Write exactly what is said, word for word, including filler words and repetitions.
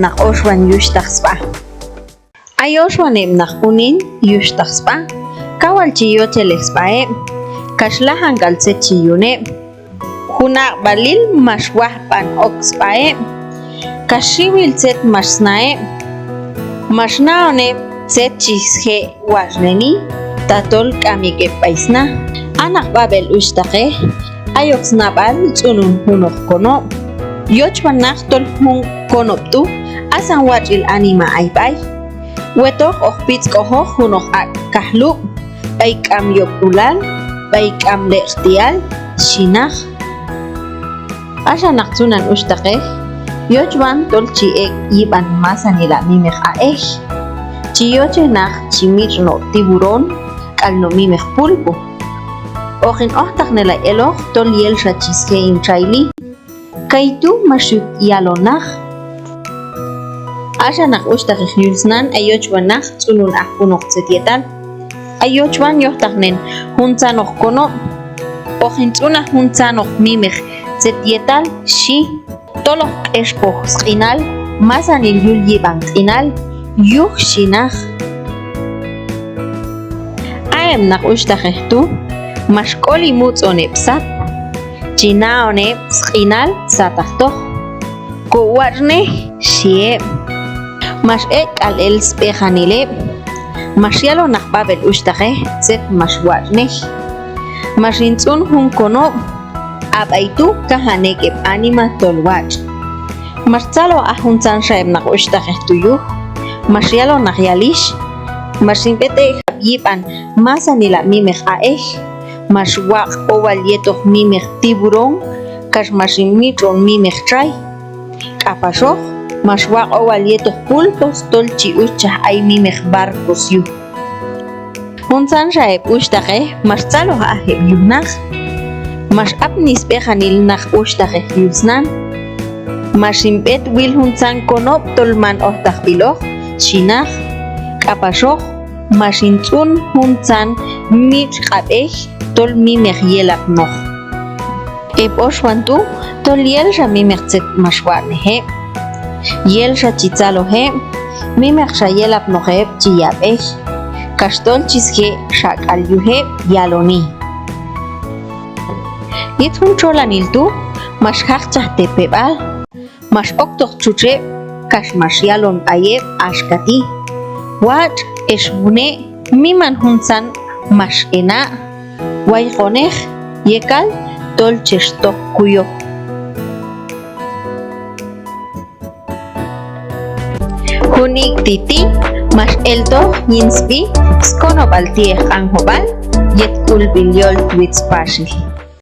naq oxwan yuxhtaq sb'a. Ay oxwan heb' naq unin yuxhtaq sb'a, kawal chi yochelej sb'a heb', kax lajan k'al tzet chi yun heb'. Jun aq'b'alil max wajb'an ok sb'a heb', kax xiwil tzet max sna heb'. Max na'on heb' tzet chi sje' watx'neni, tatol k'am ek' heb' b'ay sna. A naq b'ab'el uxhtaqej, ayok snab'al tz'unun junoq konob'. Yochwan naq tol jun konob' tu', asan watx'il anima ay b'ay. Wetoq hoq pitzk'ojoq junoq ak' kajlub', b'ay k'am yob'k'ulal, b'ay k'am leq'ti'al, xhi naq. Axa naq tzunan uxhtaqej, yochwan tol chi ek' yib'an masanil a' mimeq a'ej. Chi yochej naq chi mitx' no' tiburón k'al no' mimeq pulpo. Hoqin ojtaqnelay eloq tol yelxa chi sje' hin txayli. Kaytu' max yut yalon naq. Axa naq uxhtaqej yul snan, ay yochwan naq tz'unun aj junoq tzet yetal. Ay yochwan yojtaqnen juntzanoq konob'. Hoqin tz'unaj juntzanoq mimeq tzet yetal, xhi. Tol hoq k'expoj sq'inal masanil yul yib'an q'inal yuj, xhi naq. A heb' naq uxhtaqej tu' max k'oli mutz'on heb' sat. Chi na'on heb' sq'inal sataqtoq. Kowatx'nej, xhi heb'. Max ek' k'al el sb'ejanil heb'. Max yalon naq b'ab'el uxhtaqej tzet max watx'nej. Max hin tz'un jun konob'. A b'ay tu' kajan ek' heb' anima tol watx'. Max tzaloj aj juntzanxa heb' naq uxhtaqej tu' yuj. Max yalon naq yalix. Max hin b'et ek'jab' yib'an masanil a' mimeq a'ej. Max waq' owal yetoq mimeq tiburón, kax max hin mitx'on mimeq txay. K'apaxoq, max waq' owal yetoq pulpos tol chi uchchaj ay mimeq barcos yuj. Juntzanxa heb' uxhtaqej max tzaloj aj heb' yuj naq. Max apni sb'ejanil naq uxhtaqej yul snan. Max hin b'et wil juntzan konob' tol man ojtaqb'iloq, xhi naq. K'apaxoq, max hin tz'un juntzan mitx' q'ab'ej tol mimeq yelapnoq. Heb' oxwan tu' tol yelxa mimeq tzet max watx'nej heb'. Yelxa chi tzaloj heb', mimeqxa yelapnoq heb' chi yab'ej. Kax tol chi sje' xak'al yuj heb' yaloni. Yet jun txolanil tu' max jaqchaj te' peb'al. Max oktoq txutx heb' kax max yalon b'ay heb' axka ti': Watx' ex wune', miman juntzan max hena', wayq'onej yekal tol chex toj kuyoj. Jun ik' ti' ti' max eltoq yin sb'i skonob'al ti'ej Q'anjob'al yet K'ulb'il Yol Twitz Paxil.